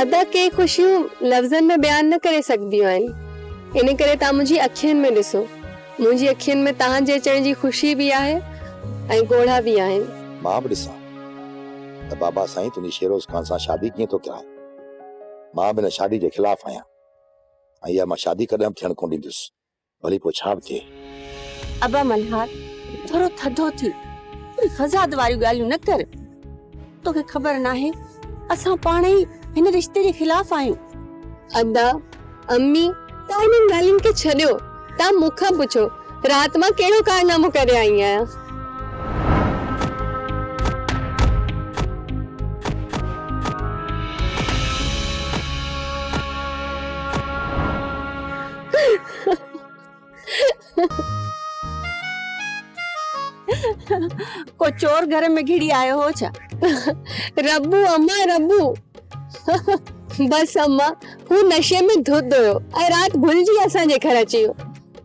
ادا ڪي خوشيون لفظن ۾ بيان نه ڪري سگهبيون آهن، ان ڪري توهان منهنجي اکين ۾ ڏسو. منهنجي اکين ۾ توهان جي اچڻ جي خوشي به آهي ۽ ڳوڙها به آهن. مان به ڏسان ته بابا سائين تنهنجي شيروز خان سان شادي ڪيئن ٿو ڪرائين. مان به ان شادي جي خلاف آهيان ۽ اها مان شادي ڪڏهن به ٿيڻ ڪونه ڏيندس. ڀلي پوء ڇا به ٿئي. ابا ملهار، ٿورو ٿڌو ٿي، وري فساد واريون ڳالهيون نه ڪر. توکي خبر ناهي، اسان پاڻ ئي هن رشتي جي خلاف آهيون. ادا، امي، توهان انهن ڳالهين کي ڇڏيو، توهان مون کان پڇو، رات مان ڪهڙو ڪارنامو ڪري آئي آهيان. ڪو چور گهر ۾ گهڙي آيو هو ڇا؟ ربو اما ربو. بس اما هو نشي ۾ ڌت هيو ۽ رات ڀلجي اسان جي گهر اچي ويو.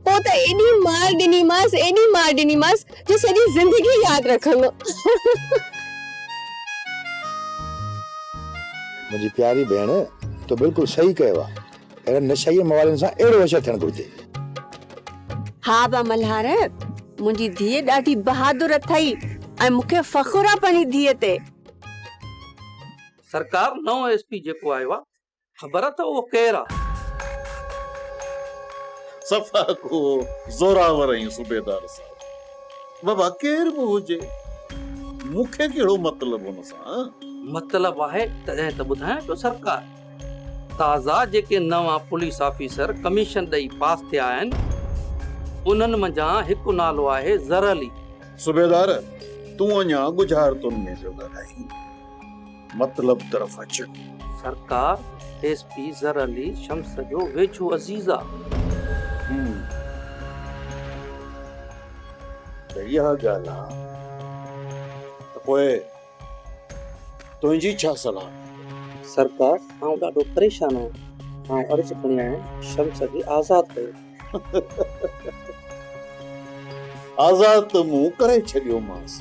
پوء ته ايڏي مار ڏنيمانس ايڏي مار ڏنيمانس جو سڄي زندگي ياد رکندو. منهنجي پياري ڀيڻ تو بلڪل صحيح ڪيو آ. اهڙن نشائي موالين سان اهڙو حشر ٿيڻ گهرجي. ها ابا ملهار، منهنجي ڌيء ڏاڍي بهادر اٿئي ۽ مون کي فخر آ پنهنجي ڌيء تي. سرڪار نئون ايس پي جيڪو آيو آ خبر اٿو اهو ڪير آ؟ صفا ڪو زوراور آهين صوبيدار صاحب. بابا ڪير به هجي مون کي ڪهڙو مطلب ان سان. مطلب آهي تڏهن ته ٻڌايان پيو سرڪار. تازا جيڪي نوان پوليس آفيسر ڪميشن ڏئي پاس ٿيا آهن، انهن منجهان هڪ نالو آهي زر علي. صوبيدار، تون اڃا ڳجهارتن ۾ پيو ڳالهائين. مطلب طرف اچ. سرڪار، ايس پي زر علي شمس جو ويجهو عزيز آ. هم. ته اها ڳالهه آ ته پوء تنهنجي ڇا صلاح؟ سرڪار، آئون ڏاڍو پريشان آهيان. آئون عرض کڻي آيو آهيان، شمس کي آزاد ڪيو. آزاد ته مون ڪري ڇڏيومانس،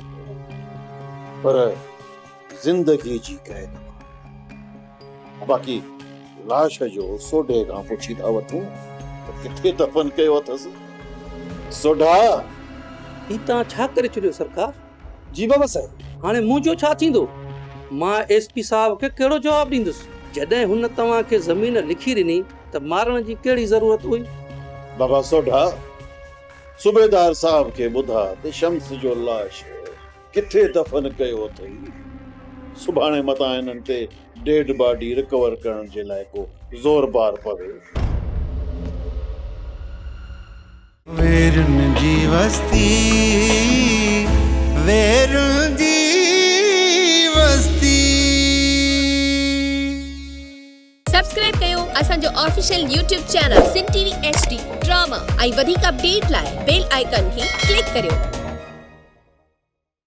پر زندگي جي قيد مان. باقي لاش جو سوڍي کان پڇي ٿا وٺون ته ڪٿي دفن ڪيو اٿس. سوڍا! هي توهان ڇا ڪري ڇڏيو سرڪار؟ جي بابا سائين. هاڻي منهنجو ڇا ٿيندو؟ مان ايس پي صاحب کي ڪهڙو جواب ڏيندس؟ جڏهن هن توهان کي زمين لکي ڏني ته مارڻ جي ڪهڙي ضرورت هئي؟ بابا سوڍا، صوبيدار صاحب کي ٻڌاء ته شمس جو لاش ڪٿي دفن ڪيو اٿئي؟ سڀاڻي متان هنن تي ڊيڊ باڊي رڪور ڪرڻ جي لاء ڪو زور بار پوي. ويرن جي وستي ويرن جي وستي. سبسڪرائب ڪيو اسان جو official YouTube channel Sindh T V H D drama ۽ وڌيڪ اپڊيٽ لاء بيل آئيڪان کي ڪلڪ ڪريو.